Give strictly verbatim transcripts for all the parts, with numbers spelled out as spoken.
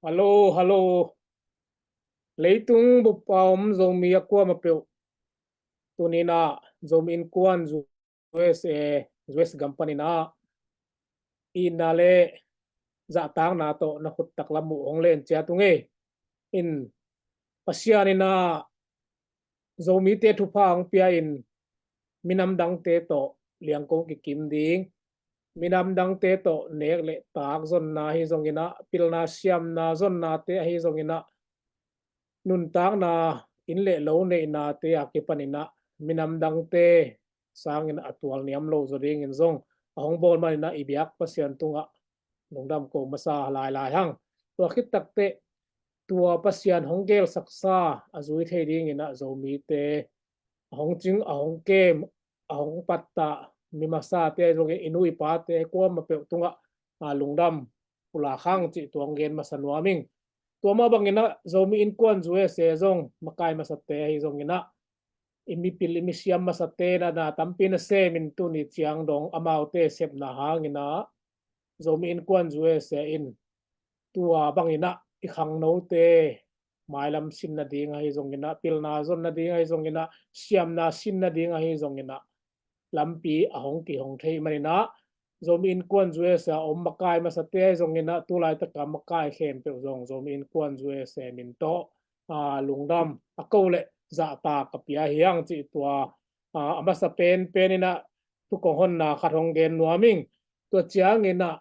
Hallo, hallo. Leitung bup a om Zomi a kuamah peuh, tuni-in ah Zomi Innkuan U S A, U S gam panin ah itna le zahtakna tawh na khut taklam uh hong len ciat ung ei. In, Pasian in ah Zomite thupha hong pia in, minam dangte tawh liangko kikim ding, minam dangte tawh nek le tak zonna ahi zongin ah, pilna siamna zonnate ahi zongin ah, nuntakna, inn le lo neihnate a kipanin ah minam dangte sangin a tualniam lo zaw dingin zong a hong bawl manin ah i biak Pasian tungah lungdam ko masa lailai hang. Tua khit takteh, tua Pasian hong gelsaksa a zui thei dingin ah Zomite a hong cing, a hong kem, a hong pattah mi masate ahi zongin, i nu i pate kuamah peuh tungah, a, lungdam pulak hang cih tua hong gen masa nuam ing. Tua mah bangin ah Zomi Innkuan U S A zong makai masate ahi zongin ah, i mipil, i misiam masate na, na tampi na sem in, tuni ciang dong amaute sepna hangin ah Zomi Innkuan U S A in tua bangin ah i khangnote mailam sin nading ahi zongin ah, pilna zon nading ahi zongin ah, siamna sin nading ahi zongin ah, lampi a hong kihong thei manin ah, Zomi Innkuan U S A a om makai masate ahi zongin ah, tu laitaka makai khempeuh zong Zomi Innkuan U S A min tawh, a, lungdam a ko le zahtak a pia hi hang cih tua, a, a masa penpen in ah thu kong honna khat hong gen nuam ing. Tua ciangin ah,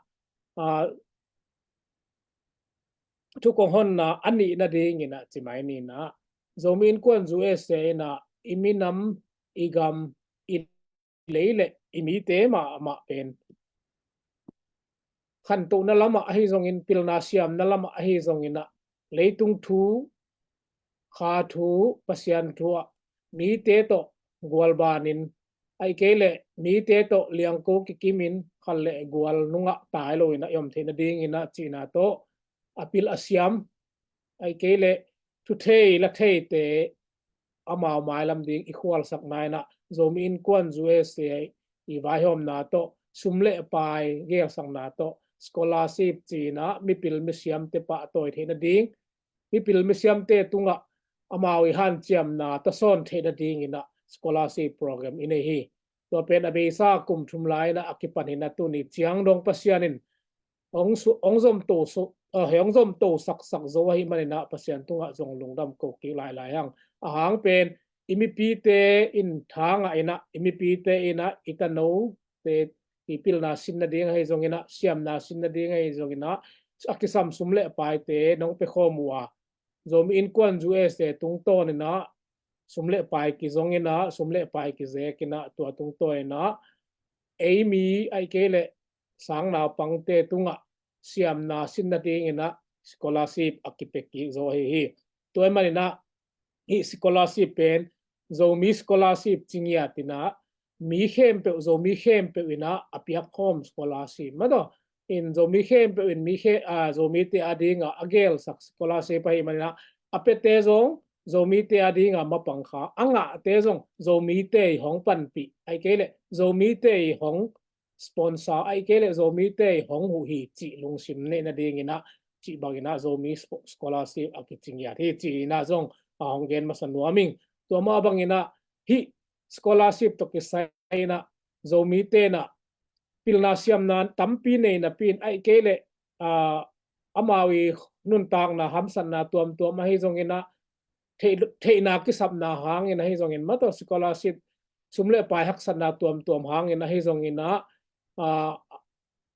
a, thu kong honna a nih nadingin ah ci mai ni in ah, Zomi Innkuan U S A in ah i minam, i gam, i lei le i mite mahmah pen khantohna lamah ahi zongin, pilna siamna lamah ahi zongin ah, leitung thu, kha thu, Pasian thu ah mite tawh gualbanin, ahih kei leh mite tawh liangko kikimin, khal le gual nungah tai loin ah i om theih nadingin ah cihna tawh a pil a siam, ahih kei leh thu thei la theite amau mailam ding i khualsakna in ah, Zomi Innkuan U S A i vaihawmna tawh, sum le pai gelsakna tawh, scholarship ci-in ah mipil misiamte pahtawi theih nading, mipil misiamte tungah amau i hanciamna tasawn theih nadingin ah scholarship program i nei hi. Tua pen a beisa kum thum lai-in ah a kipan hi in ah, tuni ciang dong Pasian in hong su-, hong zomto su-, a, hong zomto saksak zo ahih manin ah Pasian tungah zong lungdam ko kik lailai hang. A hang pen i mipite in tha ngah in ah, i mipite in ah i tanote i pilna sin nading ahi zongin ah, siamna sin nading ahi zongin ah, a kisam sum le paite nong pia khawm uh a, Zomi Innkuan U S A tungtawn in ah sum le pai kizong in ah, sum le pai kizek in ah, tua tungtawn in ah ei mi, ahih kei leh sang naupangte tungah siamna sin nadingin ah scholarship a kipia kik zo ahi hi. Tua ahih manin ah hih scholarship pen Zomi scholarship ci ngiat in ah, mi khempeuh, Zomi khempeuh in ah a piak khawm scholarship mah tawh. In Zomi khempeuh in mi khe-, a, Zomite a dingah a gelsak scholarship ahih manin ah, a piate zong Zomite a dingah mapang kha, a ngahte zong Zomite i hong panpih, ahih kei leh Zomite i hong sponsor, ahih kei leh Zomite i hong huh hi cih lungsim neih nadingin ah, cih bangin ah Zomi spo-, scholarship a kici ngiat hi ci-in ah zong a hong gen masa nuam ing. Tua mah bangin ah hih scholarship tawh kisai in ah Zomite in ah pilna siamna tampi nei napi in, ahih kei leh, a, amau i nuntakna hamsatna tuamtuam ahi zongin ah, theih-, theihna kisapna hangin ahi zongin, mah tawh scholarship sum le pai haksatna tuamtuam hangin ahi zongin ah, a,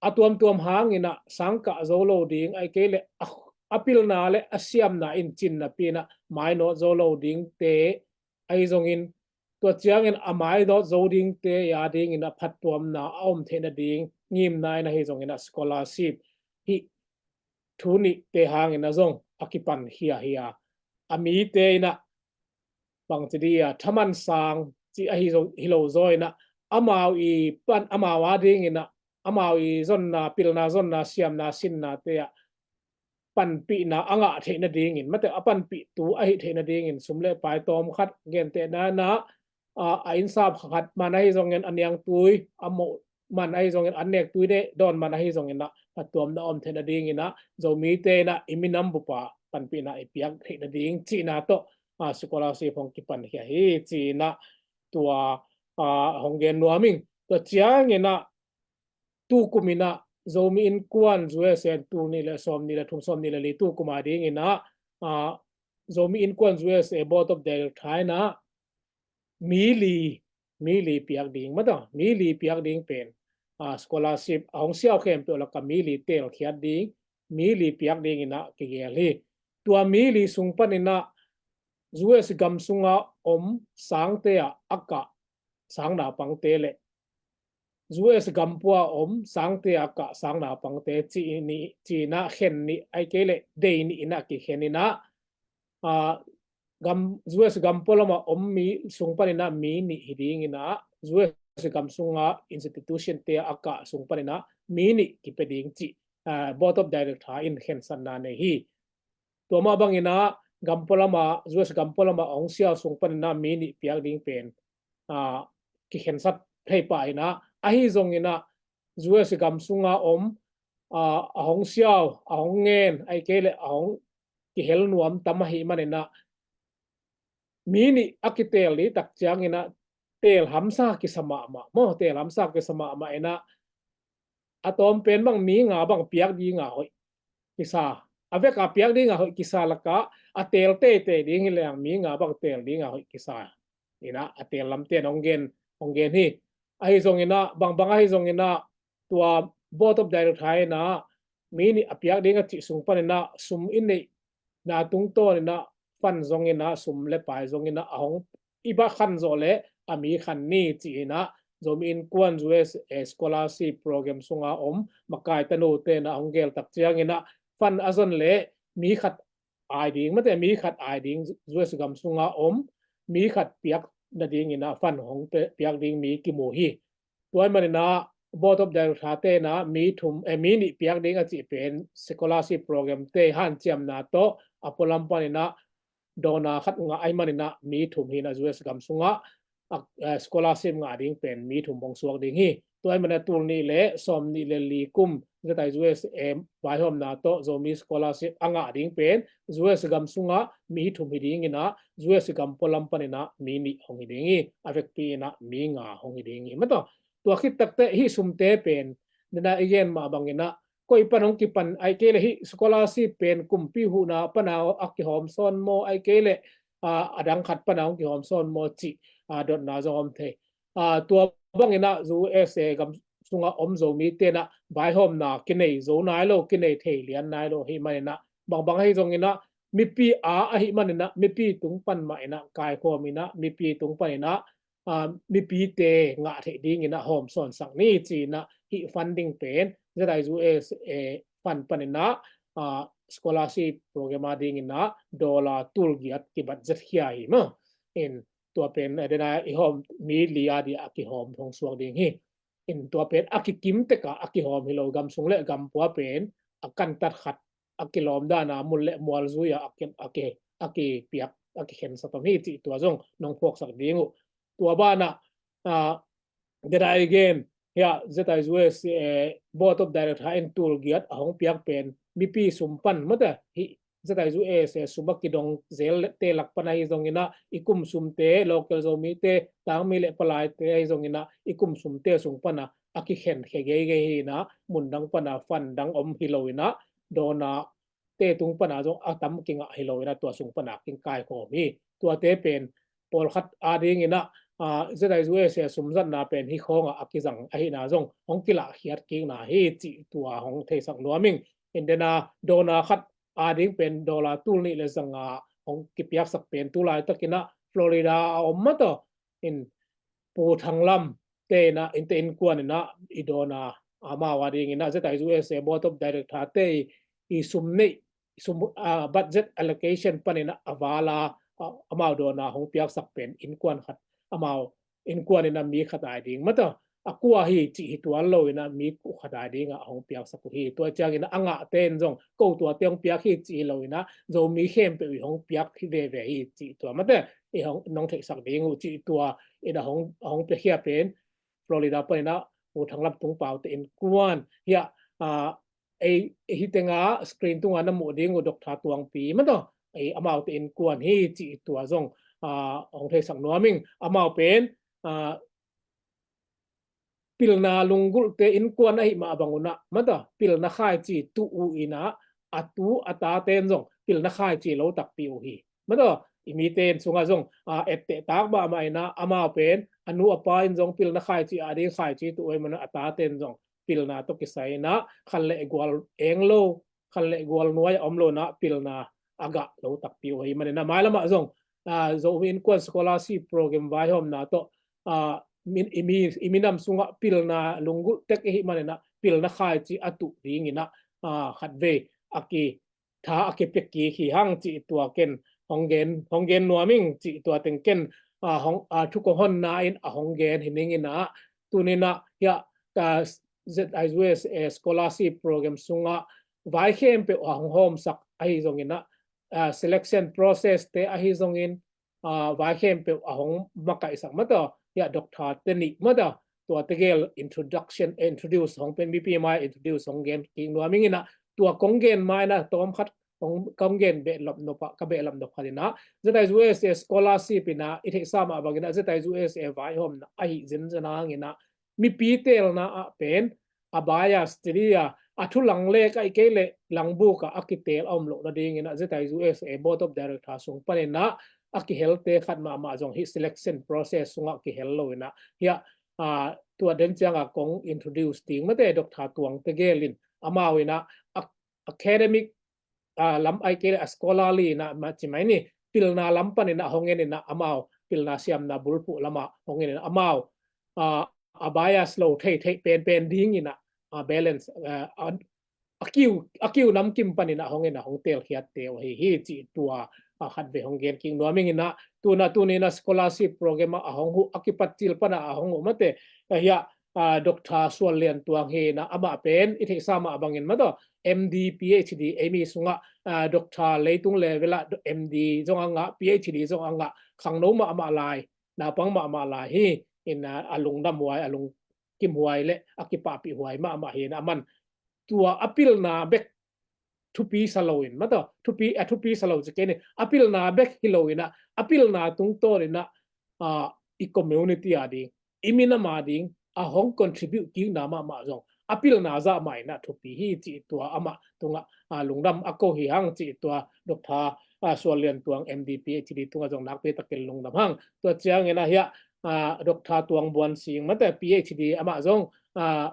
a tuamtuam hangin ah sangkah zo lo ding, ahih kei leh a, a pilna le a siamna in cin napi in ah mainawt zo lo dingte ahi zongin, tua ciangin a mainawt zo dingte a dingin ah phattuamna a om theih nading ngimna in ahi zongin ah scholarship hih thu nihte hangin ah zong a kipan hiahia. A mite in ah bangci dih a, thaman sang cih ahi zo, hi lo zaw in ah, amau i pan, amau a dingin ah, amau i zonna, pilna zonna, siamna sinnate ah panpihna a ngah theih nadingin, mate, a panpihtu ahi theih nadingin sum le pai tawm khat, gentehna in ah, a, a innsap khat man ahi zongin, a niangtui, a moh, man ahi zongin, an nek tui deh dawn man ahi zongin ah phattuamna om theihna dingin ah Zomite in ah i minam bup ah panpihna i piak theihna ding cihna tawh, ah, scholarship hong kipankhia hi ci-in ah tua, ah, hong gen nuam ing. Tua ciangin ah tukum in ah Zomi Innkuan U S A in tul nih le sawm nih le thum, sawm nih le li tukum a dingin ah, ah, Zomi Innkuan U S A Board of Director in ah mi li, mi li piak ding, mata, mi li piak ding pen, ah, scholarship a hong siau khempeuh lakah mi li telkhiat ding, mi li piak dingin ah kigel hi. Tua mi li sung panin ah U S gam sunga om sangte ah a kah sang naupangte le U S gam pua om sangte ah a kah sang naupangte ci-in, ci-in ah khen nih, ahih kei leh dei nih in ah kikhen in ah, ah, gam, U S gam pualam ah om mi sung panin ah mi nih hi dingin ah, U S gam sunga institution te ah a kah sung panin ah mi nih kipia ding cih, ah, Board of Director in khensatna nei hi. Tua mah bangin ah gam pualam ah, U S gam pualam ah a hong siau sung panin ah mi nih piak ding pen, ah, kikhensat thei pah in ah, ahi zongin ah U S gam sunga om, ah, a hong siau, a hong ngen, ahih kei leh a hong kihel nuam tam ahih manin ah mi nih a kitel ding tak ciangin ah tel hamsa kisa mahmah maw, tel hamsa kisa mahmah in ah a tawm pen bang mi nga bang piak ding a hoih kisa, a vek a piak ding a hoih kisa lakah a tel teitei ding hi leng mi nga bang tel ding a hoih kisa in ah a tel lamte in hong gen, hong gen hi. Ahi zongin ah, bangbang ahi zongin ah tua Board of Director in ah mi nih a piak ding a cih sung panin ah sum i neihna tungtawn in ah fund zongin ah, sum le pai zongin ah a hong i va khan zawh leh a mi khan ni ci-in ah Zomi Innkuan U S A Scholarship Program sunga om makai tanute in ah hong gel tak ciangin ah fund a zon leh mi khat ai ding, mate, mi khat ai ding, U S gam sunga om mi khat piak nadingin ah fund hong pe-, piak ding mi kimu hi. Tua ahih manin ah Board of Director te in ah mi thum, eh, mi nih piak ding a cih pen scholarship program te hanciamna tawh a pualam panin ah donor khat ngah ahih manin ah mi thum hi in ah U S gam sungah a, eh, scholarship ngah ding pen mi thum hong suak ding hi. Tua ahih manin ah tul nih le sawm nih le li kum Z I U S A vaihawmna tawh Zomi scholarship a ngah ding pen U S gam sungah mi thum hi dingin ah U S gam pualam panin ah mi nih hong hi ding hi. A vekpi in ah mi nga hong hi ding hi. Mataw, tua khit takteh hih sumte pen nana i gen mah bangin ah koi pan hong kipan, ahih kei leh hih scholarship pen kumpi huhna pana a kihawm sawn maw, ahih kei leh, ah, a dang khat pana hong kihawm sawn maw cih, ah, dotna zong om thei. Ah, tua bangin ah U S A gam sungah om Zomite in ah vaihawmna kinei zo nai lo, kinei thei lian nai lo ahih manin ah, bangbang ahi zongin ah mipi a ahih manin ah mipi tung pan mah in ah kaikhawm in ah mipi tung panin ah, ah, mipite ngah theih dingin ah hawm sawnsak ni ci-in ah hih funding pen Z I U S A fund panin ah, ah, scholarship program a dingin ah dollar tul giat kibudget khia hi maw. In tua pen, eh, dena i hawm mi li a dia a kihawm hong suak ding hi. In tua pen a kikim tek a a kihawm hi lo, gam sung le gam pua pen a kantat khat a kilawm dan a mun le mual zui a a ki, a ki, a kipiak, a kikhensat om hi cih tua zong nong phuaksak ding uh. Tua banah, ah, dena i gen, hia, Z I U S A Board of Director in tul giat a hong piak pen mipi sum pan, mate, hih Z I U S A sum a kidong zel te lak pan ahi zongin ah i kum sumte, local Zomite, Tangmi le Palaite ahi zongin ah i kum sumte sung pan ah a kikhen khia geigei hi in ah, mun dang pan a fund dang om hi lo in ah, donor te tung pan a zong a tam kingah hi lo in ah tua sung pan a kingkaikhawm hi. Tuate pen pawlkhat a dingin ah, ah, Z I U S A sumzatna pen hih khawngah a kizang ahihna zong hong kilahkhiat kikna hi cih tua hong theisak nuam ing. In dena donor khat a ding pen dollar tul nih le zanga hong kipiaksak pen tu laitakin ah Florida a om, mataw, in Pu Thang Lam te in ah, innte innkuan in ah i donor, amau a dingin ah Z I U S A Board of Director te i, i sum neih, sum, ah, budget allocation panin ah a val a, ah, amau donor hong piaksak pen innkuan khat, amau innkuan in ah mi khat ai ding, mataw, a kua hi cih hi tuan lo in ah mi khat ai ding ah hong piaksak uh hi. Tua ciangin ah a ngahte in zong ko tuate hong piak hi cih hi lo in ah Zomi khempeuh i hong piak hi veve hi cih tua, mate, i hong, nong theihsak ding uh cih tua in ah hong, hong piakhia pen Florida panin ah Pu Thanglam Tung Pau te innkuan hi a, a, ei, ei hi tenga screen tunga na muh ding uh Doctor Tuangpi mataw, ei amaute innkuan hi cih tua zong, a, hong theisak nuam ing. Amau pen, a, pilna lunggulhte innkuan ahi mah bang unah mataw, pilna khaici tuh uh inah, a tu a taten zong pilna khaici lo takpi uh hi. Mataw, i mite in sungah zong, a, etteh tak mahmah inah, amau pen a nu a pa in zong pilna khaici a ding khaici tuh uh ahi manah a taten zong pilna tawh kisai inah khan le gual eng lo, khan le gual nuai a om lo inah pilna a gah lo takpi uh ahi maninah mailamah zong, a, Zomi Innkuan Scholarship Program vaihawmna tawh, a, min, i mi, i minam sungah pilna lunggulh tek ihi maninah pilna khaici a tuh dinginah, a, khatvei a ki tha a kipia kik hi hang cih tua ken hong gen, hong gen nuam ing cih tua teng ken, a, hong, a, thu kong honna in a hong gen hi ning inah tuninah hiah, a, Z I U S A scholarship program sungah vai khempeuh a hong hawmsak ahi zonginah, a, selection process te ahi zongin, a, vai khempeuh a hong makaihsak mataw, hiah Doctor te nih mataw, tua tegel introduction, introduce hong pen mipi mai introduce hong gen kik nuam ing inah, tua kong gen mai inah tawm khat kong, kong gen behlap nop ah, ka behlap nop khat inah Z I U S A scholarship inah i theihsa mah bang inah Z I U S A vaihawmna ahi zenzen hanginah mipi telna ah pen a bias tili a, a thu langlek ahi kei leh langbuk ah a kitel a om loh nadinginah Z I U S A Board of Director sung paninah a kihelte khat mahmah zong hi selection process sungah kihel lo inah hiah, a, tua den ciangah kong introduce ding mate Doctor Tuang tegel in amau inah a, academic, a, lam ahi kei leh a scholarly inah mah ci mai ni, pilna lam paninah hong en inah amau pilna siamna bulphuh lamah hong en inah amau, a, a bias lo thei thei penpen dinginah, a, balance, a, a, a kiu, a kiu namkim paninah hong inah hong telkhiatte uh ahi hi cih tua, a, khatvei hong gen kik nuam ing inah tuna tuninah scholarship program ah a hong huh a kipat cil panah a hong huh mate, a, hiah, a, Doctor Sual Lian Tuang hi inah amah pen i theihsa mah bangin mataw M D, P H D ei mi sungah, a, Doctor leitung level ah M D zong a ngah, P H D zong a ngah, khangno mahmah lai, naupang mahmah lai hi inah a lungdam huai, a lungkim huai le a kipahpih huai mahmah hi inah aman tua a pilna bek thupi sa lo in mataw, thupi, a thupi sa lo ci kei ni, a pilna bek hi lo inah a pilna tungtawn inah, a, i community a ding, i minam a ding a hong contribute kikna mahmah zong a pilna zah mah inah thupi hi cih tua amah tungah, a, lungdam a ko hi hang cih tua Doctor, a, Sual Lian Tuang M D P H D tungah zong nakpi takin lungdam hang. Tua ciangin a hiah, a, Doctor Tuang Buan Sing mate P H D amah zong, a,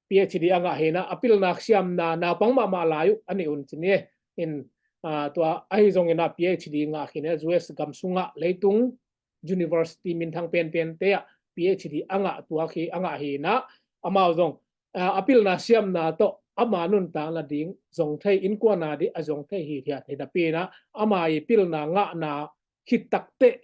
P H D a ngah hi inah a pilna siamna naupang mahmah lai uh a nih un ci ni in, a, tua ahi zongin a P H D ngah hi inah U S gam sungah leitung university minthang penpente ah P H D a ngah tuak hi, a ngah hi inah amau zong, a, a pilna siamna tawh ama nuntak nading zong thei, innkuan a ding a zong thei hithiat hi napi inah ama i pilna ngahna khit takteh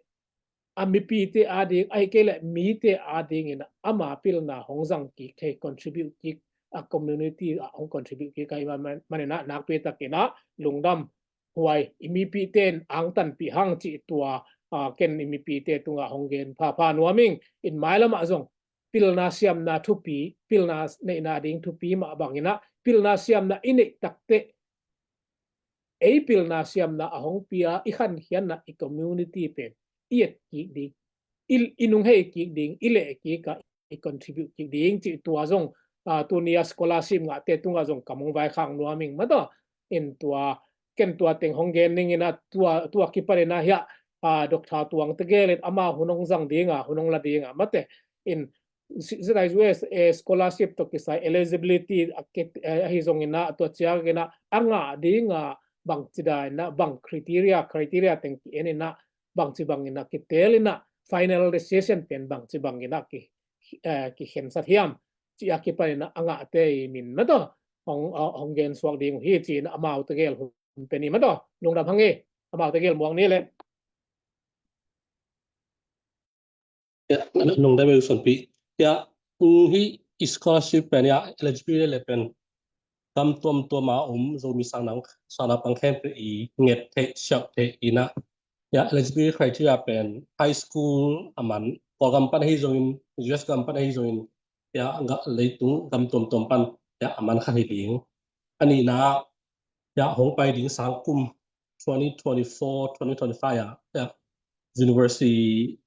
a mipite a ding ahi kei leh mite a dingin ama pilna hong zang kik thei, contribute kik, a community ah hong contribute kik ahi man, man, maninah nakpi takinah lungdam huai i mipite in angtanpih hang cih tua, a, ken i mipite tungah hong gen phapha nuam ing. In mailamah zong pilna siamna thupi, pilna neihna ding thupi mah banginah pilna siamna i neih takteh ei pilna siamna a hong pia i khankhiatna i community pen i et kik ding, i, i nunghei kik ding, i leh kik ah i contribute kik ding cih tua zong, a, tuni a scholarship ngahte tungah zong kam hong vaikhak nuam ing mataw. In tua, ken tua teng hong gen ning inah tua, tua kipaninah hiah, a, Doctor Tuang tegel in ama hun hong zang dinga, hun hong la dinga mate. In Z I U S A scholarship tawh kisai eligibility a kit, eh, ahi zonginah tua cianginah a ngah dinga bangci daninah bang criteria, criteria teng ki-en inah bangci banginah kitel inah final decision pen bangci banginah ki, eh, kikhensat hiam cih a kipaninah a ngahte i min mataw hong, hong gensuak ding uh hi ci-in amau tegel hun pen i mataw lungdam hang hi. Amau tegel muang ni le. Ya, lungdam ei u Suanpi. Ya, hi scholarship pen ya eligibility le pen gam tuamtuam a om Zomi sang naupang khempeuh i nget theih siauh theih inah. Ya, eligibility criteria pen high school a man, Kawlgam pan ahi zongin, U S gam pan ahi zongin, ya, ga, leitung gam tuamtuam pan, ya, a man khat hi ding. A nihna, ya, hong pai ding sang kum twenty twenty-four, twenty twenty-five, ya, ya, university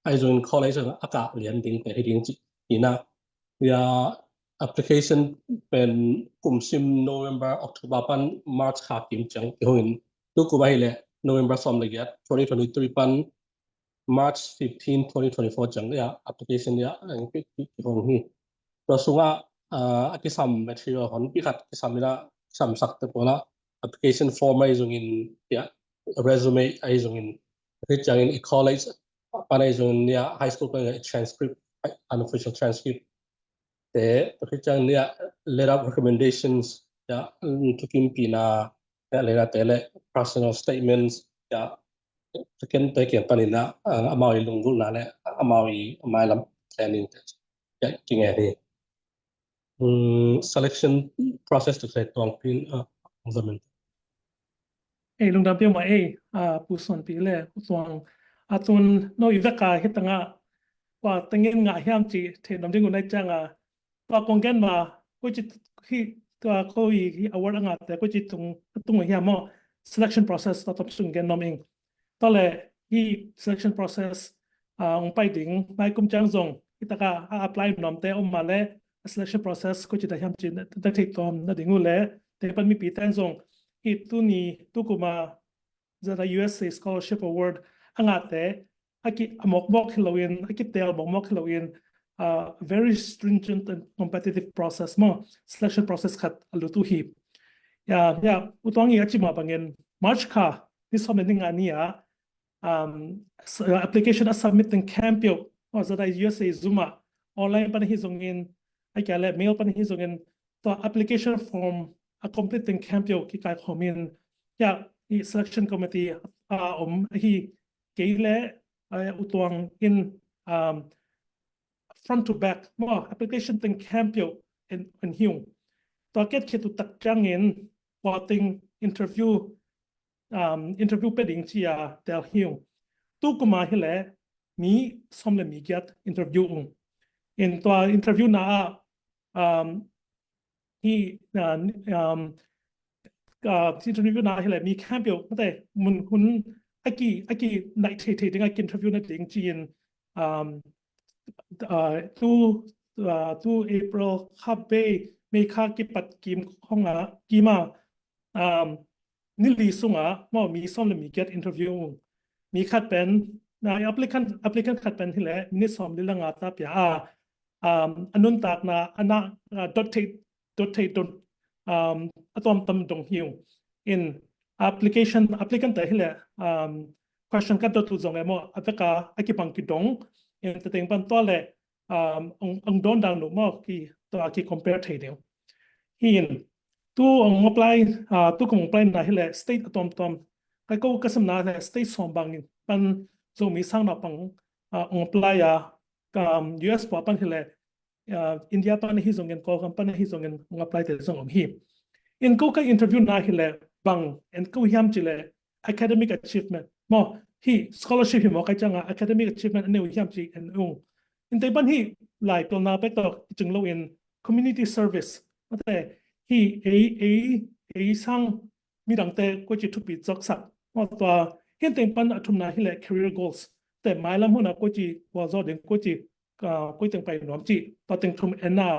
ahi zongin college a kah lian ding pen hi ding ci. Ina, ya, application pen kum sim November, October pan March kha kim ciang kihongin, tu kum ahi le November sawm le giat twenty twenty-three pan March fifteen, twenty twenty-four ciang, ya, application, ya, ang pi, pi, kihong hi. Tua sungah, ah, a kisam material hon pi khat kisam ina, kisam sak te pawla, application form ahi zongin, ya, resume ahi zongin, ahi ciangin i college pan ahi zongin, ya, high school pan i transcript, unofficial transcript te, ahi ciangin, ya, letter of recommendations, ya, thukimpina, ya, letter te le personal statements, ya, second te kiang panin, ah, amau i lunggulhna le amau i mailam planning te, ya, kinge hi. Mm, selection process tu sai tuang pin, ah, Zamin. Ei, lungdam peuhmah ei, ah, Pu Suanpi le U Tuang, a tun no i vek a hi tangah, kua tengin ngah hiam ci thei nuam ding uh nai ciangah, tua kong gen ma, koici hi, tua ko i, hi award a ngahte koici tung, tung uh hiam maw, selection process tua tawm sung gen nuam ing. Tua le hi selection process, ah, hong pai ding, nai kum ciang zong, hi taka a apply nuamte om ma le, a selection process koici ta hiam ci, ta thei tuam na ding uh le, te pan mipi ten zong, hi tuni, tu kuma, zata U S A Scholarship Award a ngahte, a ki, a mawkmawk hi loin, a kitel mawkmawk hi loin, uh, very stringent and competitive process maw, selection process khat a lut uh hi. Ya, ya, U Tuang i a ci mah bangin, March kha, ni sawm le ni nga ni ah, um, s-, uh, application a submit teng khempeuh, maw, zata U S A Zoom ah, online pan ahi zongin, a kia le mail pan ahi zongin, tua application form a complete teng khempeuh kikaikhawmin, ya, i selection committee a om ahi kei le, ah, U Tuang in, um, front to back, maw, application teng khempeuh en, en hi ung. Tua ket khit uh tak ciangin, kua teng interview, um, interview pe ding ci a tel hi ung. Tu kuma hi le mi sawm le mi giat interview ung. In tua interview na ah, um, hi, uh, um, uh, interview na hi le mi khempeuh, mate, mun hun a ki, a ki naih thei thei ding a ki interview na ding ci-in, um, uh, tu, uh, tu April kha bei, May kha kipat kim khong a, kim a, um, ni li sungah, maw, mi sawm le mi giat interview ung. Mi khat pen, na applicant, applicant khat pen hi le, minute sawm li le nga ta pia a, um, a nuntakna, a na, uh, dot thei, dot thei, dot, um, a tuamtuam dong hi ung. In application, applicant te hi le, um, question ka dot uh zong e maw, a vek a, a kibang kidong, in te teng pan tua le, um, ang, ang don dang lo maw ki, tua ki compare thei ding. Hi in, tu ang apply, uh, tu kum apply na hi le state a tuamtuam. Kai ko ka sam na le state sawm bang in pan Zomi sang naupang, uh, ang apply a, um, U S pua pan hi le, uh, India pan hi zongin, Kawlgam pan hi zongin, ang apply te zong om hi. In ko ka interview na hi le bang, in ko hiam ci le, academic achievement. Maw, hi scholarship hi maw kai cianga academic achievement a neu hiam ci en ung. In te pan hi lai pilna pek tawh i cing lo in community service. Mate, hi ei, ei, ei sang midangte koici thupi zaksak. Maw tua, hi in te pan a thumna hi le career goals. Te mailam huna koici wal zaw ding koici, ah, koi teng pai nuam ci, tua teng thum en a,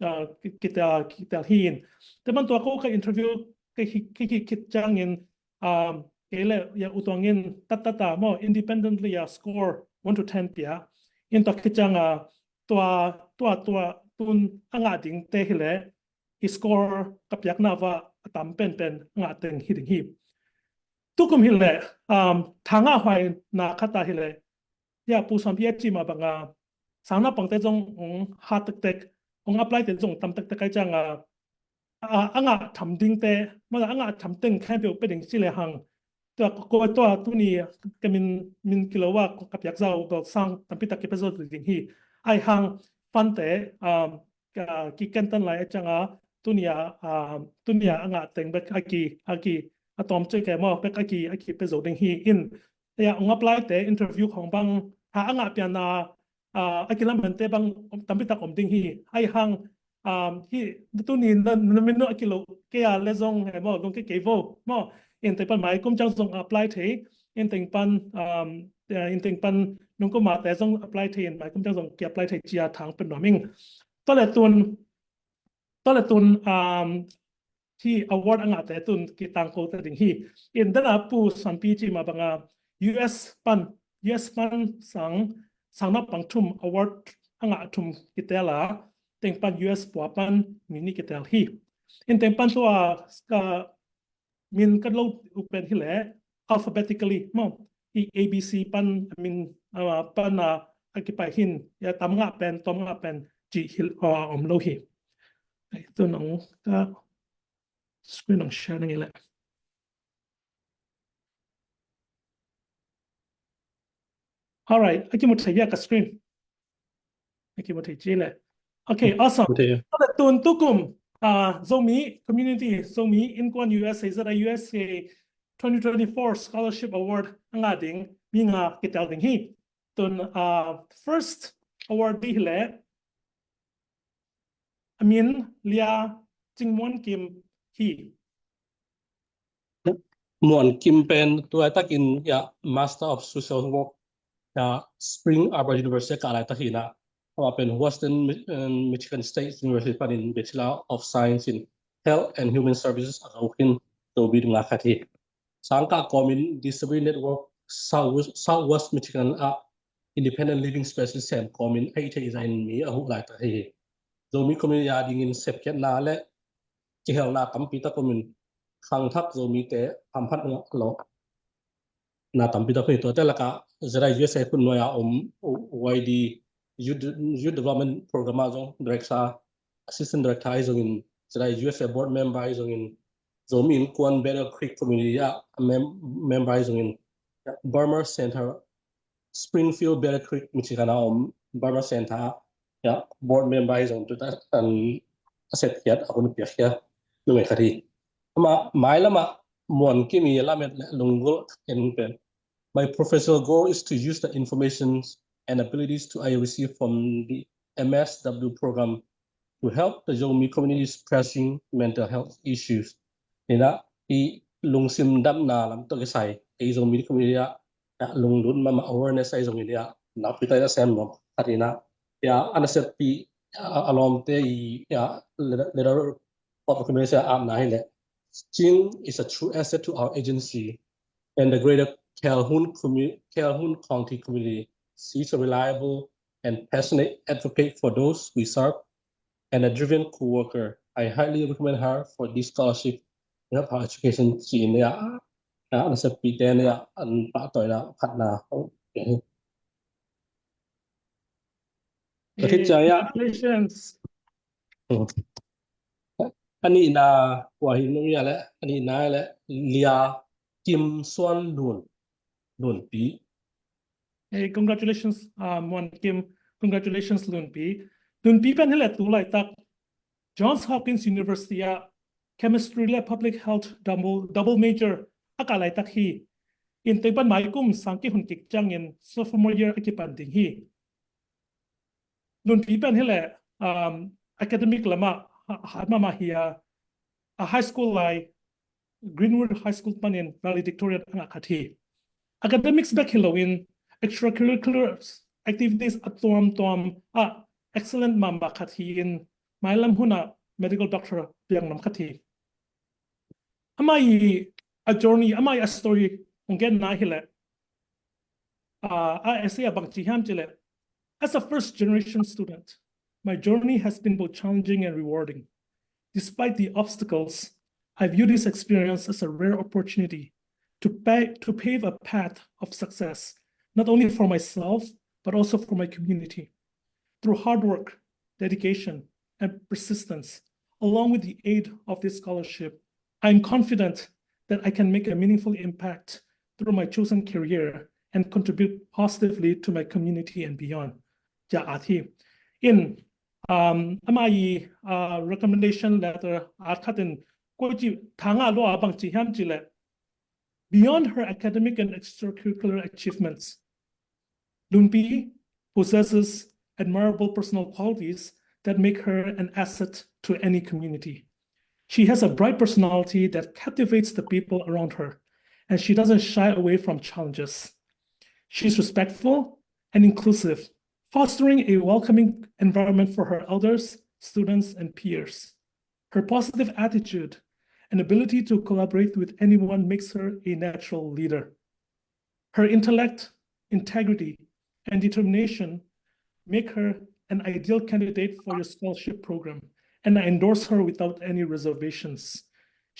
ah, ki, ki, ah, kitel hi in. Te man tua ko ka interview, ka hi, ki, ki, ki ciangin, um, kei le, ya U Tuang in, tat, tat, tat, maw, independently, ah, score one to ten pia. In tua ki ciang, ah, tua, tua, tua, tun a ngah ding te hi le, i score ka piakna va a tam penpen a ngah teng hi ding hi. Tukum hi le, um, thanga huai na khata hi le, ya, Pu Suanpi a ci mah banga, sang naupangte zong ong hat tektek, ong apply te zong tam tektek ai cianga, a, a ngah tham dingte, mala a ngah tham teng khempeuh pe ding ci le hang. Tua ko, tua tuni ka min, min kilo a ka piak zau bel sang tampi tak kipe zo ding hi. Ai hang fund te, um, ka, ki kentan lai a cianga, tunia, um, tunia a ngah teng bek a ki, a ki, a tawm cek e maw, bek a ki, a kipe zo ding hi in. Ya, ong apply te interview khong bang, ha a ngah piana, ah, a kilamen te bang tampi tak om ding hi. Ahi hang, um, hi tuni na, na min a kilo kei a le zong he maw, lung kei kei vo maw. In teng pan mai kum ciang zong apply thei. In teng pan, um, eh, in teng pan nung kum a te zong apply thei, in mai kum ciang zong ki apply thei ci a thang pen nuam ing. Tua le tun, tua le tun, um, hi award a ngahte tun kitangko ta ding hi. In dana Pu Sanpi ci ma banga U S pan, U S pan sang, sang naupang thum award a ngah thum kitel a, teng pan U S pua pan mi nih kitel hi. In teng pan tua ka min ka lo uh pen hi le alphabetically maw, i A B C pan min, ah, pan a, a kipai hin, ya tam ngah pen, tom ngah pen ci hi, ah, om lo hi. Ai, tu nong ka screen nong share nang i le. All right, a kimu thei ya ka screen. A kimu thei ci le. Okay, awesome. Mu thei ya. Tua le tun tukum, ah, Zomi community, Zomi Innkuan U S A, Z I U S A twenty twenty-four Scholarship Award a ngah ding mi nga kitel ding hi. Tun, ah, first award di hi le, a min Lia Cing Muan Kim hi. Muan Kim pen tu laitakin ya Master of Social Work ya Spring Arbor University ka laitak hi na. Ama pen Western Mi-, eh, Michigan State University panin Bachelor of Science in Health and Human Services a kau hin, Zomi dinga khat hi. Sangkah kawmin Disability Network South, Southwest Michigan ah independent living space sem kawmin a i theih zahin mi a huh laitak hi. Zomi community a dingin sepkhiatna le kihelna tampi tak omin khangthak Zomite hamphat ngah lo na tampi tak hi. Tuate lakah Z I U S A hun nuai a om Y D Youth, Youth Development Program ah zong director, assistant director ahi zongin, Z I U S A board member ahi zongin, Zomi Innkuan Battle Creek Community ah mem-, member ahi zongin, Burma Center, Springfield Battle Creek, Michigan a om Burma Center ah ya board member ahi zong tuta an a sepkhiat, a hun piakhia numei khat hi. Ama mailamah Muan Kim i lamet le lunggulh en pen, my professional goal is to use the information and abilities to I receive from the M S W program to help the Zomi community's pressing mental health issues. Ina i lungsim damna lam tawh kisai ei Zomi community ah ya lunglut mahmah awareness ahi zongin ya nakpi tak a sem nuam khat ina ya a naseppi a, a lawmte i ya letter, letter of recommendation a apna hi le, Cing is a true asset to our agency and the greater Calhoun commu-, Calhoun County community. She is a reliable and passionate advocate for those we serve and a driven co-worker. I highly recommend her for this scholarship to help her education, ci in ya, ya naseppi te ya an pahtawina khatna. Ka khit ciang ya. Congratulations. A nihna kua hi nung ya le, a nihna le Lia Kim Suan Lun, Lunpi. Hey, congratulations, uh, Muan Kim. Congratulations, Lunpi. Lunpi pen hi le tu laitak Johns Hopkins University ah chemistry le public health double, double major a kah laitak hi. In teng pan mai kum sang kihun kik ciangin sophomore year a kipan ding hi. Lunpi pen hi le, um, academic lamah ha-, hat mahmah hi a, a high school lai Greenwood High School panin valedictorian a ngah khat hi. Academics bek hi loin extracurricular activities a tuamtuam ah excellent mahmah khat hi in mailam hunah medical doctor piang nuam khat hi. Amah i a journey, amah i a story hong genna hi le, uh, a essay a bang ci hiam ci le, as a first generation student, my journey has been both challenging and rewarding. Despite the obstacles, I view this experience as a rare opportunity to pay, to pave a path of success, not only for myself, but also for my community. Through hard work, dedication, and persistence, along with the aid of this scholarship, I am confident that I can make a meaningful impact through my chosen career and contribute positively to my community and beyond. Ci a at hi. In, um, amah i, uh, recommendation letter at khat in koi ci thanga lua bang ci hiam ci le, beyond her academic and extracurricular achievements, Lunpi possesses admirable personal qualities that make her an asset to any community. She has a bright personality that captivates the people around her, and she doesn't shy away from challenges. She's respectful and inclusive, fostering a welcoming environment for her elders, students, and peers. Her positive attitude and ability to collaborate with anyone makes her a natural leader. Her intellect, integrity, and determination make her an ideal candidate for your scholarship program, and I endorse her without any reservations.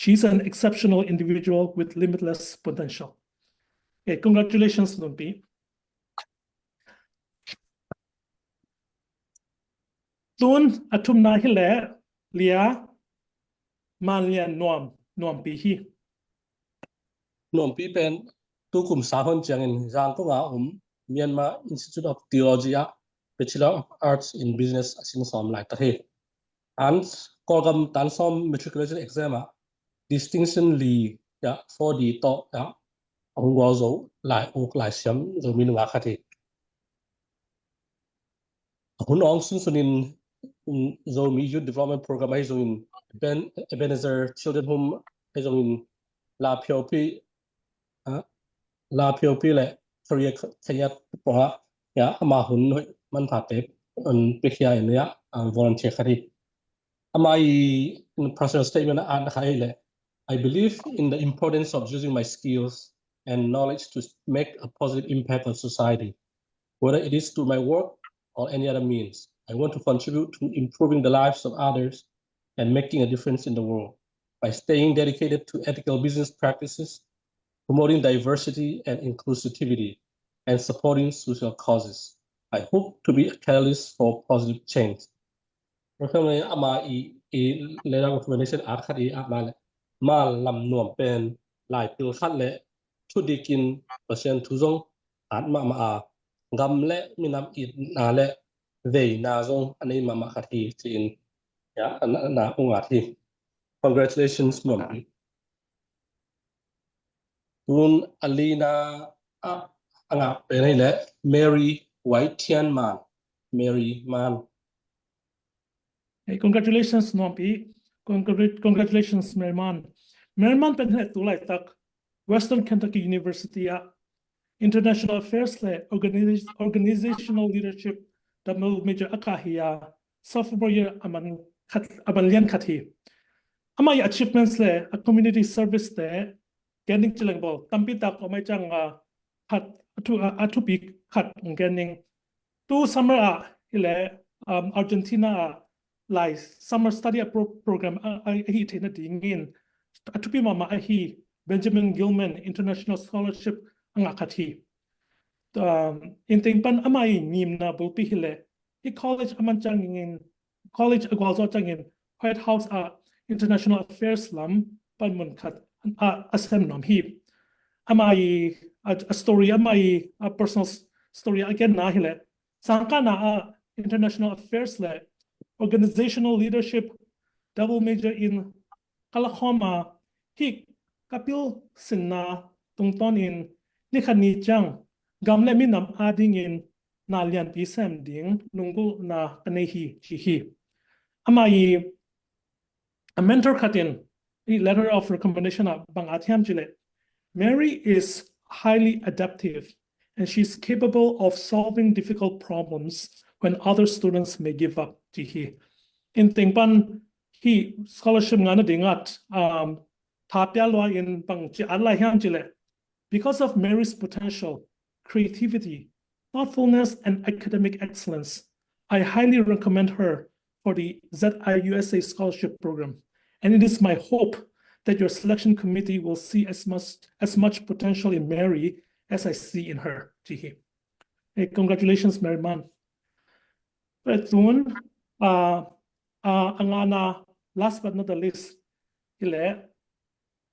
She's an exceptional individual with limitless potential. Okay, congratulations, Nuampi. Tun a thumna hi leh Lia Manlian Nuam, Nuampi hi. Nuampi pen tukum sang hun ciangin Zangkong a um Myanmar Institute of Theology ah Bachelor of Arts in Business a sin sawm laitak hi. An Kawlgam tan sawm matriculation exam ah distinction li ah four D tawh ah a hong gual zo lai uk lai siam Zomi nungak khat hi. A hun awng sunsunin, um, Zomi Youth Development Program ahi zongin, Eben-, Ebenezer Children Home ahi zongin, La Piopi, ah, La Piopi le Career Kayat pawha, ya, ama hun hoih manpha pek, um, pekhia in ya, um, volunteer khat hi. Ama i personal statement ah na khai le, I believe in the importance of using my skills and knowledge to make a positive impact on society. Whether it is through my work or any other means, I want to contribute to improving the lives of others and making a difference in the world by staying dedicated to ethical business practices, promoting diversity and inclusivity, and supporting social causes. I hope to be a catalyst for positive change. Welcome le ama i, i letter of recommendation at khat i at ma le, ma lam nuam pen lai pil khat le thudikin Pasian thu zong at mahmah a, gam le minam itna le veina zong a nei mahmah khat hi ci-in, ya, na, na ung at hi. Congratulations, Nuam. Tun a lina a, a ngak pen hi le Mary White Tian Man. Mary Man. Hey, congratulations, Nuampi. Congratulations, Mary Man. Mary Man pen hi le tu laitak Western Kentucky University ah International Affairs le Organiz-, Organizational Leadership double major a kah hi a, sophomore year a man khat, a man lian khat hi. Ama i achievements le a community service te gen ding ci leng bel tampi tak om ahi ciangin khat a thu, a, a thupi khat hong gen ning. Tu summer ah hi le, um, Argentina ah lai summer study a pro-, program a, a, a hi theihna dingin a thupi mahmah ahi Benjamin Gilman International Scholarship a ngah khat hi. Um, inteng pan ama i ngimna bulpi hi le, hi college a man ciangin, college a gualzo ciangin White House ah International Affairs lam panmun khat a, a sem nuam hi. Ama i a, a story, ama i a personal s-, story a genna hi le, sangkahna ah International Affairs le Organizational Leadership double major in ka la khawm a, hih ka pil sinna tungtawnin ni khat ni ciang gam le minam adingin na lianpi sem ding lunggulhna ka nei hi ci hi. Ama i a mentor khat in i letter of recommendation ah bang at hiam ci le, Mary is highly adaptive and she's capable of solving difficult problems when other students may give up ci hi. Inteng pan hi scholarship ngahna ding at, um, tha pia lua in bang ci at lai hiam ci le, because of Mary's potential, creativity, thoughtfulness, and academic excellence, I highly recommend her for the Z I U S A scholarship program. And it is my hope that your selection committee will see as much, as much potential in Mary as I see in her ci hi. Hey, congratulations, Mary Man. Tun, uh, uh, a ngana, last but not the least, hi le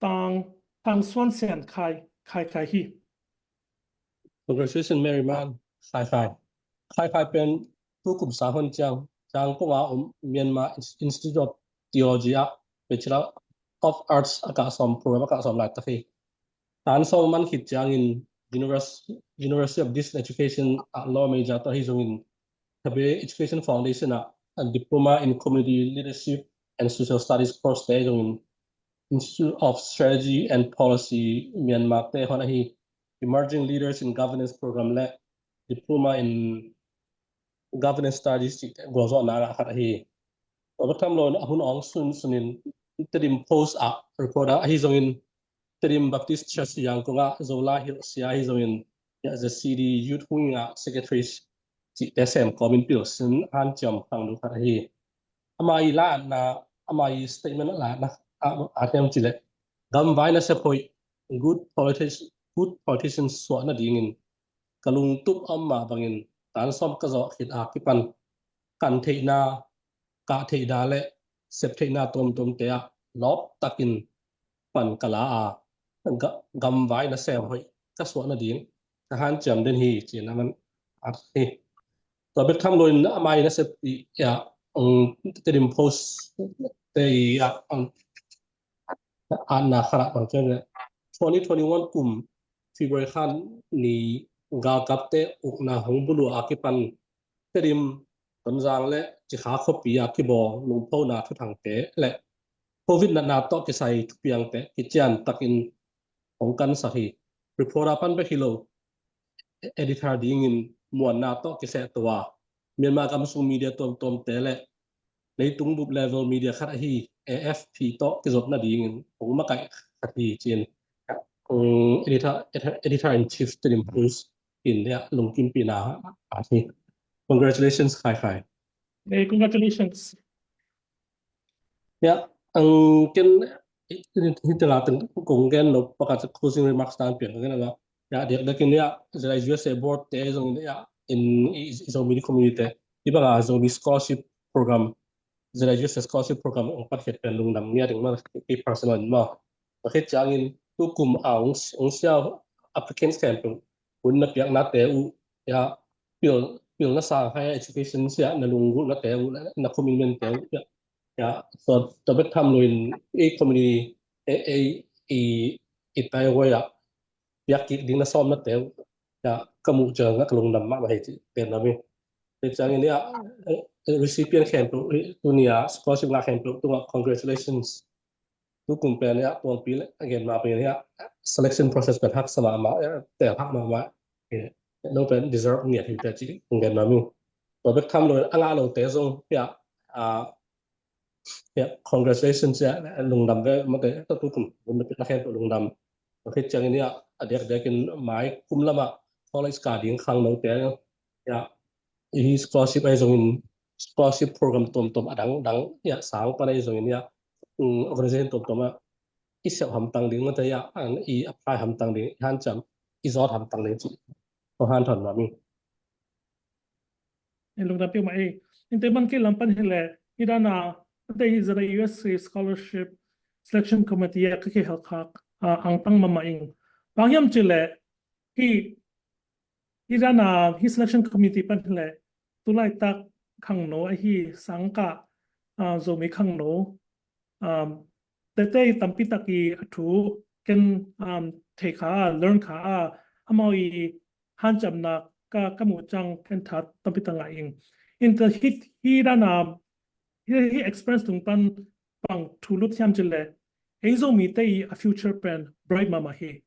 Tang, Tang Suan Sian Khai, Khai Khai hi. Congratulations, Mary Man. Khai Khai. Khai Khai pen tukum sang hun ciang Zangkong a um Myanmar Institute of Theology ah Bachelor of Arts a kah sawm, program a kah sawm laitak hi. Tan sawm man khit ciangin Univers- University of Distance Education ah law major tawh ahi zongin, Tabe Education Foundation ah, a Diploma in Community Leadership and Social Studies course te ahi zongin, Institute of Strategy and Policy Myanmar te hon ahi Emerging Leaders in Governance Program le Diploma in Governance Studies cih gualzawhna ngah khat ahi. Tua bek tham loin a hun awng sunsun in Tedim Post ah reporter ahi zongin, Tedim Baptist Church Yangon ah Zola hilh sia ahi zongin, ya, Z C D Youth Wing ah secretary cihte sem kawmin pilsin hanciam khangno khat ahi. Ama i laatna, ama i statement a laatna a, a hiam cileh, gamvai nasep hoih, good politics, good politicians suah nadingin ka lungtup a om mah bangin tan sawm ka zawh khit a kipan kan theihna, kah theihna le sep theihna tuamtuamte ah lawp takin pan ka la a, ga- gamvai nasem hoih ka suah nading ka hanciam den hi, ci-in a man at hi. Tua bek tham loin ama i nasep i ah, um, Tedim Post te i ah, um, atna khat ah bang ciang le, twenty twenty-one kum February kha ni galkapte ukna hong buluh a kipan Tedim, Tonzang le Cikha khuapi a kibawl lungphona thuthangte le Covid natna tawh kisai thupiangte kician takin hong kansak hi. Reporter pan bek hi lo, editor dingin muanna tawh kiseh tua Myanmar gam sung media tuamtuamte le leitung bup level media khat ahi A F P tawh kizop nadingin hong makaih khat hi, ci-in, um, editor, editor in chief Tedim Post in, ya, lungkimpihna a hi. Congratulations, Khai Khai. Hey, congratulations. Ya, ang ken hita la teng kong gen lo, pakhat closing remarks tan piang ka gen a. Ya, diakdiakin, ya, Z I U S A board te zong, ya, in, i, i Zomi community te, i banga Zomi scholarship program, Z I U S A scholarship program ong patkhiat pen lungdam ngiat ding maw, i personal in maw. Pakhat ciangin tukum a ong, ong sia applicants khempeuh hun na piaknate uh, ya, pil, pilna sang higher education sia na lunggulhnate uh, na commitment te uh, ya, ya, so tua bek tham loin i community, e, e, i, i tai huai ah piak kik ding na sawmnate uh, ya, ka muh ciang ka lungdam mahmah hi, ci pen na mi. Te ciangin, ya, eh, recipient khempeuh, eh, tuni a scholarship ngah khempeuh tungah congratulations. Tukum pen, ya, tuangpi le a gen ma pen, ya, selection process pen haksa mahmah, ya, tel hak mahmah. Eh, no pen deserve ngiat hi te ci kong gen ma mi. Tua bek tham lo a ngah lote zong, ya, ah, ya, congratulations, ya, lungdam ve mate, tua tukum hun na piakna khempeuh lungdam. Tua khit ciangin, ya, a diakdiakin mai kum lamah college kah ding khangnote, ya, i scholarship ahi zongin, scholarship program tuamtuam a dangdang, ya, sang pan ahi zongin, ya, um, organization tuamtuam ah i sep hamtang ding mate, ya, an i apply hamtang ding, i hanciam, i zawt hamtang ding ci. Ko han thon ma mi. Ei, lungdam peuhmah ei. Innte man kei lam pan hileh, i dana, ate hi Z I U S A scholarship selection committee a ka kihel khak, ah, angtang mahmah ing. Bang hiam cileh, hi, i dana, hi selection committee pan hileh, tulaitak khangno ahi sangkah, ah, Zomi khangno, um, tete i tampi tak i a thu ken, um, thei kha a, learn kha a, amau i hanciamna ka, ka muh ciang ken tha tampi tak ngah ing. Innte hi, hi dana, hi, hi experience tung pan bang thu lut hiam cileh, ei Zomite i a future pen bright mahmah hi.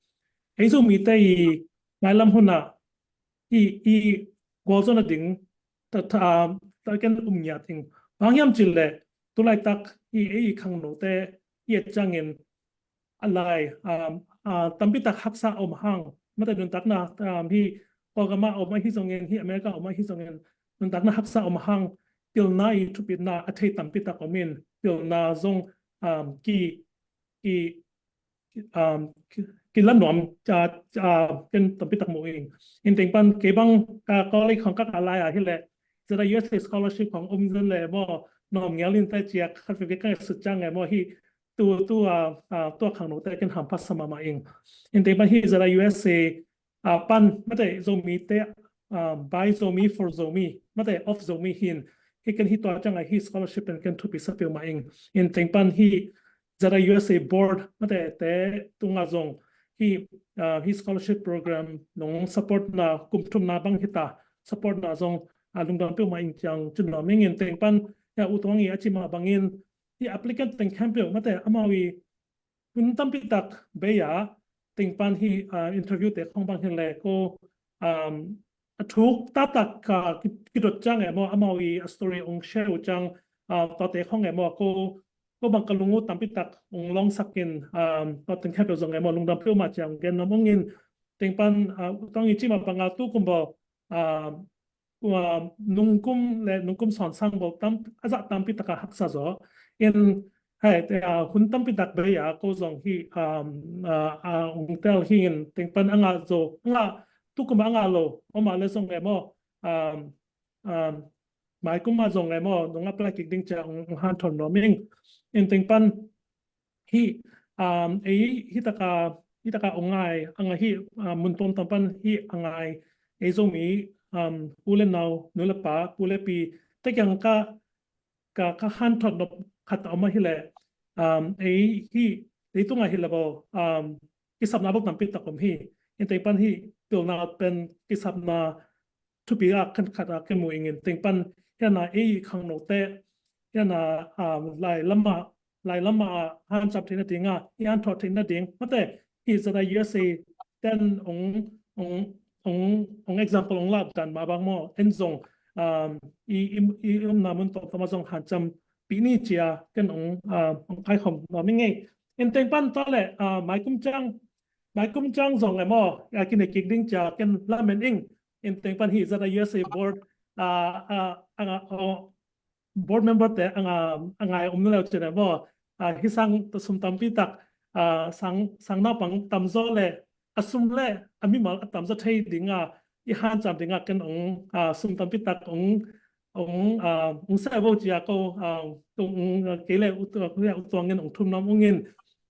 Ei Zomite i mailam hunah i, i gualzawhna ding ta, ta, ta ken um ngiat ing. Bang hiam cileh, tulaitak i, ei i khangnote i et ciangin a lai, um, ah, tampi tak haksa om hang, mate nuntakna, um, hi Kawlgam ah om ahi zongin, hi America om ahi zongin, nuntakna haksa om hang, pilna i thupitna a thei tampi tak om in, pilna zong, um, ki, ki, um, ki, kila nuam, ah, ah, ken tampi tak mu ing. Innte pan kei bang ka college khong ka ka lai a hileh, Z I U S A scholarship khong um zen le maw, nuam ngial in ta ciak khat veve ka sut ciang e maw hi, tu, tu, ah, ah, tua khangnote ken hampha sa mahmah ing. Innte pan hi Z I U S A, ah, pan, mate Zomite, ah, by Zomi for Zomi, mate of Zomi hin, hi ken hi tua ciang a hi scholarship pen ken thupi sa peuhmah ing. Innte pan hi Z I U S A board, mate te tungah zong, hih, ah, hih scholarship program nong support na kum thumna bang hita, support na zong, ah, lungdam peuhmah ing ciang ci nuam ing. In teng pan, ya, U Tuang i a ci mah bangin, hih applicant teng khempeuh mate amau i hun tampi tak bei a, teng pan hih, ah, interview te khong bang hi le ko, um, a thuk taktak, ah, ki, kidot ciang e maw, amau i a story ong share uh ciang, ah, tua te khong e maw, ko, ko bang ka lung uh tampi tak ong lawngsak in, um, tua teng khempeuh zong e maw, lungdam peuhmah ciang gen nuam ung in, teng pan, ah, U Tuang i ci mah bang a tu kum baw, ah, ah, nungkum le nungkum sawn sang baw tam, a zah tampi tak a haksa zaw. In, hei, te, ah, hun tampi tak bei a ko zong hih, um, ah, ah, ong tel hi in teng pan a ngah zaw, a ngah, tu kum a ngah lo, om a le zong e maw, um, um, mai kum a zong e maw, nong apply kik ding ciang ong, ong hanthawn nuam ing. In teng pan hih, um, ei hih taka, hih taka ong ngai, a ngai hih, um, mun tuamtuam pan hih a ngai, ei Zomi, um, u le nau, nu le pa, pu le pi, te kiang ka, ka, ka hanthawn nop khat a om a hi le, um, ei hih, ei tunga hi le baw, um, kisapna bok tampi tak om hi. In teng pan hih, pilna pen kisapna thupi a khan khat a kimu ing in teng pan, hiana ei khangnote, hiana, um, lai lama, lai lama hanciam theihna dinga, i hanthawh theihna ding mate, hih Z I U S A ten ong, ong, ong, ong example ong lak dan mah bang maw, en zong, um, i, i, i umna mun tawmtawm a zong hanciam pih ni cia ken ong, um, ong kaikhawm nuam ing ei. In teng pan tua le, uh, mai kum ciang, mai kum ciang zong e maw, a kinei kik ding cia ken lamen ing. In teng pan hih Z I U S A board, ah, ah, ah, oh, board member te a nga, a ngai om na leu cin e maw, ah, hih sang sum tampi tak, ah, sang, sang naupang tamzaw le a sum le a mimal a tamzaw thei dinga i hanciam dinga ken ong, ah, sum tampi tak ong, ong, ah, ong sa vo cia ko, ah, ong, ong, ah, kei le U Tuang, U Tuang in ong thum nuam ung in.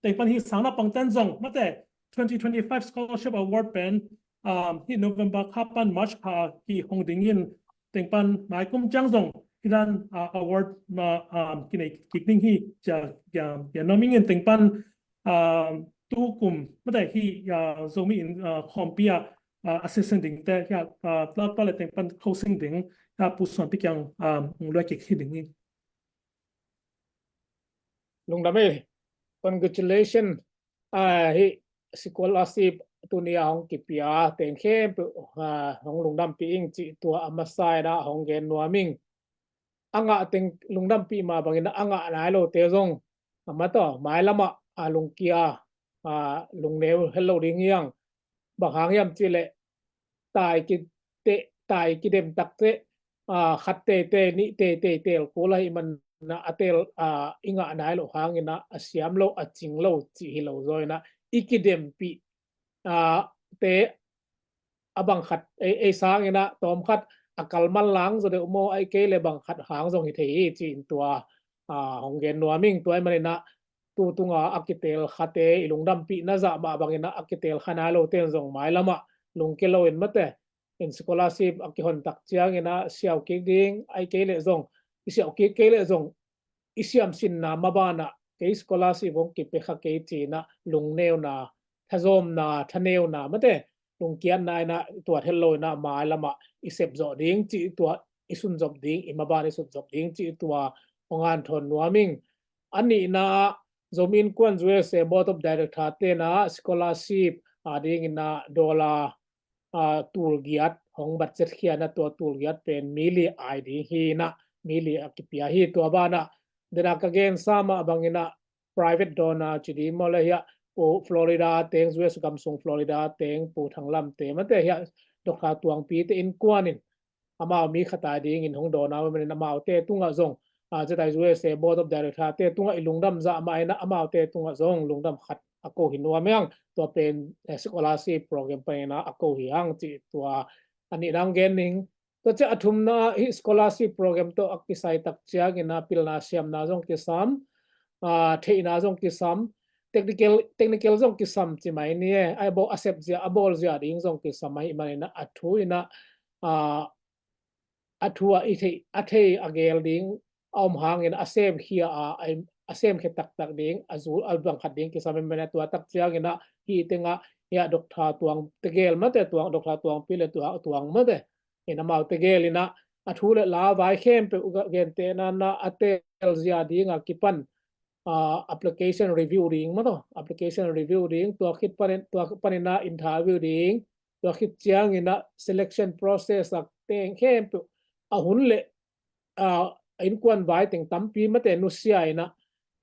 Teng pan hih sang naupang ten zong mate twenty twenty-five scholarship award pen, um, hih November kha pan March kha kihong dingin teng pan mai kum ciang zong hih dan, uh, award ma, um, kinei kik ding hi cia, cia, cia nuam ing in teng pan, um, tu kum mate hih, uh, Zomi in, uh, khawmpi a, uh, assistant ding te hih, uh, tua, tua le teng pan closing ding, uh, Pu Suan Pi kiang, um, ong luai kik hi ding hi. Lungdam ei, congratulation. Ah, hih scholarship tuni a hong kipia teng khempeuh, ah, hong lungdampi ing cih tua a masa in ah hong gen nuam ing. A ngah teng lungdampi mah bangin a ngah nai lote zong, a mataw, mailamah a lungkia, ah, lungneu hel lo ding hiang. Bang hang hiam cih leh tai ki te, tai kidem tak te, ah, khat teitei, nih teitei tel kul ahih man a tel, ah, i ngah nai loh hangin ah a siam lo, a cing lo cih hi lo zaw in ah i kidempih, ah, te a bang khat ei, ei sangin ah tawm khat a kal manlang zaw deuh maw, ahih kei leh bang khat hang zong hi thei hi ci-in tua, ah, hong gen nuam ing. Tua ahih manin ah tu tunga a kitel khate i lungdampihna zah mah bangin ah a kitel kha nai lote in zong mailamah lungkia lo in mate in scholarship a kihon tak ciangin ah siau kik ding, ahih kei leh zong, i siau kik kei leh zong i siamsinna maban ah kei scholarship hong kipia kha kei ci-in ah lungneuna, thazawmna, thaneuna mate lungkiatna in ah tuat het lo in ah mailamah i sep zawh ding cih tua, i sunzop ding, i maban i sunzop ding cih tua hong hanthawn nuam ing. A nihna ah Zomi Innkuan U S A Board of Director te'n ah scholarship a dingin ah dollar, ah, tulgiat hong budget khia in ah tua tulgiat pen mi li ai ding hi in ah mi li a kipia hi. Tua banah den a ka gensa mah bangin ah private donor ci ding maw le hiah, Pu Florida teng, U S gam sung Florida teng Pu Thang Lam te mate hiah, Doctor Tuang Pi te innkuan in amau mi khat a dingin hong dawn a, manin amaute tungah zong, ah, Z I U S A Board of Director te tungah i lungdam zah mah in ah amaute tungah zong lungdam khat a ko hi nuam ing. Tua pen, eh, scholarship program panin ah a ko hi hang cih tua a nihna hong gen ning. Tua ciang a thumna ah hih scholarship program tawh a kisai tak ciangin ah pilna siamna zong kisam, ah, theihna zong kisam, technical, technical zong kisam ci mai ni e. A bawl, a sep zia, a bawl zia ding zong kisam ahih manin ah a thu in ah, ah, a thu ah i thei, a thei a gel ding a om hangin a semkhia a, a, a semkhia taktak ding, a zul, a bang khat ding kisam ahih manin ah tua tak ciangin ah hih tengah Hiah Doctor Tuang tegel mate, Tuang, Doctor Tuangpi le Tuang, Tuang mate. In amau tegel inah a thu le la vai khempeuh gentehna na a telzia dinga kipan, ah, application review ding mataw, application review ding, tua khit panin, tua paninah interview ding, tua khit cianginah selection process a teng khempeuh a hun le, ah, innkuan vai teng tampi mate nusia inah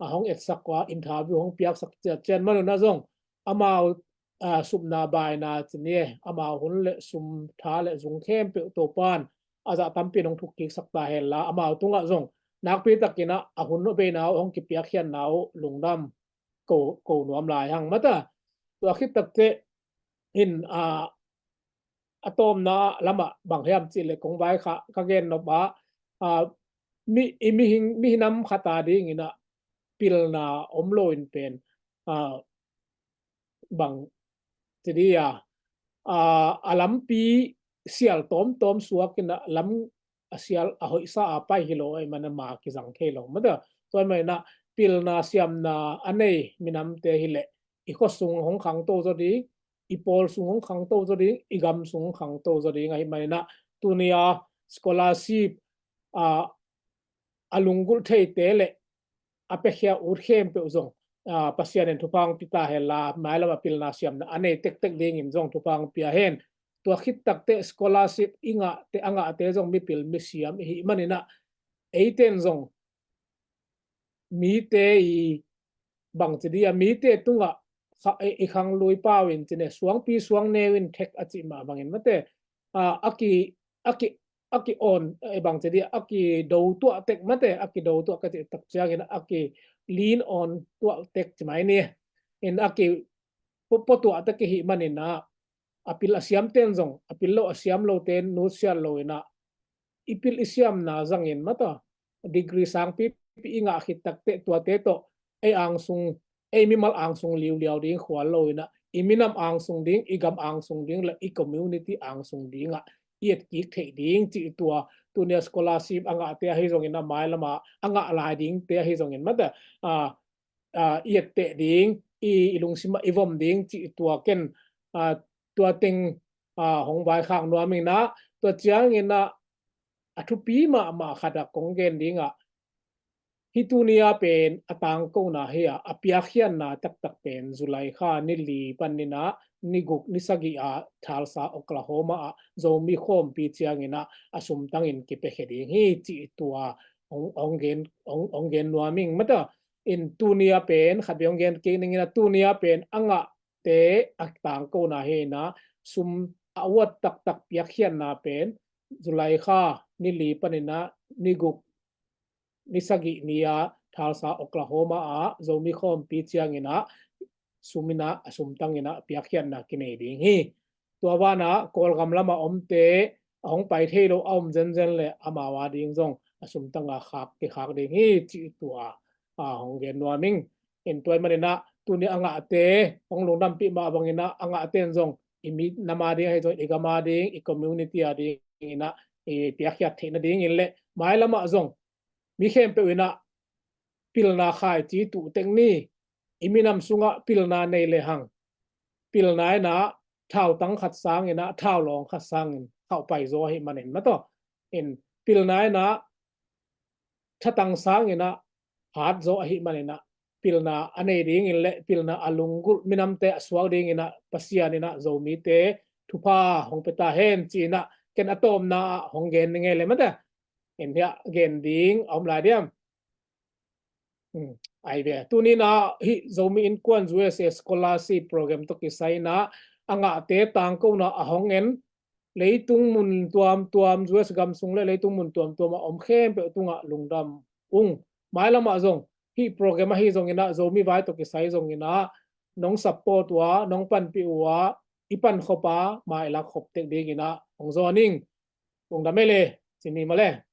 a hong etsak ua interview hong piaksak ciat cian manunah zong amau, ah, supna baina ci ni e, amau hun le sum tha le zung khempeuh Topan a zah tampi nong thukkiksak ta henla amau tungah zong nakpi takinah a hun beina uh hong kipiakkhiatna uh lungdam ko, ko nuam lai hang mata. Tua khit takteh in, ah, a tawmna lamah bang hiam cih le kong vai kha ka gen nop ah, ah, mi, i mihing, mihinam khat a dinginah pilna om lo in pen, ah, bang ci dia, ah, a lampi sial tawmtawm suak inah lam a sial a hoihsa a pai hi lo ahih manah ma kizang thei lo mata. Tua ahih manah pilna siamna a nei minamte hileh i khua sung hong khangto zaw ding, i pawl sung hong khangto zaw ding, i gam sung hong khangto zaw ding ahih manah tunia scholarship, ah, a lunggulh theite le a piakhia ut khempeuh zong, ah, Pasian in thupha hong pia ta henla mailamah pilna siamna a nei tektek dingin zong thupha hong pia hen. Tua khit takteh scholarship i ngahte, a ngahte zong mipil misiam i hih maninah eiten zong mite i bang ci dia, mite tungah kha, i, i khanglui pau in ci ne, suangpi suangneu in thek a cih mah bangin mate, ah, a ki, a ki, a ki on, eh, bang ci dia, a ki do tuah tek mate, a ki do tuah ka cih tak ciangin a ki lean on tuah tek ci mai ni. In a ki pua, pua tuah tek i hih maninah a pil a siamten zong a pil lo a siam loten nusiat lo inah i pil i siamna zangin mata degree sangpipi i ngah khit takteh tuate tawh ei angsung, ei mimal angsung liuliau ding khual lo inah i minam angsung ding, i gam angsung ding le i community angsung dingah i etkik theih ding cih tua tunia scholarship a ngahte ahi zongin a mailamah a ngah lai dingte ahi zongin mata, ah, ah, i etteh ding, i, i lungsimah i vom ding cih tua ken, ah, tua teng, ah, hong vaikhak nuam inah, tua cianginah a thupi mahmah khatah kong gen dingah hih tunia pen a tangkona hi a, a piakkhiatna taktak pen July kha ni li paninah ni guk ni sagih ah Tulsa, Oklahoma ah Zomi khawmpi cianginah a sumtangin kipiakhia ding hi cih tua hong, hong gen, hong, hong gen nuam ing mata. In tunia pen khat bia hong gen kik ning inah tunia pen a ngahte a tangkona hi inah sum a uat taktak piakkhiatna pen July kha ni li paninah ni guk ni sagih ni-a Tulsa, Oklahoma ah Zomi khawmpi cianginah sum inah a sumtang inah piakkhiatna kinei ding hi. Tua banah Kawlgam lamah omte a hong pai thei lo a om zenzen le amau a ding zong a sumtanga khak kikhak ding hi cih tua, ah, hong gen nuam ing. In tua ahih maninah tuni a ngahte hong lungdampih mah banginah a ngahte in zong i minam a ding ahi zong i gam a ding i community a dinginah i piakkhiat theih nadingin le mailamah zong mi khempeuh inah pilna khaici tuh tek ni. I minam sungah pilna nei lehang pilna inah thautang khat sanginah thaulawng khat sangin khauh pai zaw ahih manin mataw. In pilna inah thatang sanginah hat zaw ahih maninah pilna a nei dingin le pilna a lunggulh minamte a suak dinginah Pasian inah Zomite thupha hong pia ta hen ci-inah ken a tawpna ah hong gen ni ngei le mata. In hiah gen ding a om lai diam? Hmm, ai ve. Tuninah hih Zomi Innkuan U S A Scholarship Program tawh kisai inah a ngahte tangkona a hong en leitung mun tuamtuam, U S gam sung le leitung mun tuamtuam a om khempeuh tungah lungdam ung. Mailamah zong hih program ahi zonginah Zomi vai tawh kisai zonginah nong support uh a, nong panpih uh a, i pankhop a, mai lak khop tek dinginah hong zawn ing. Lungdam ei le, ci ni maw le.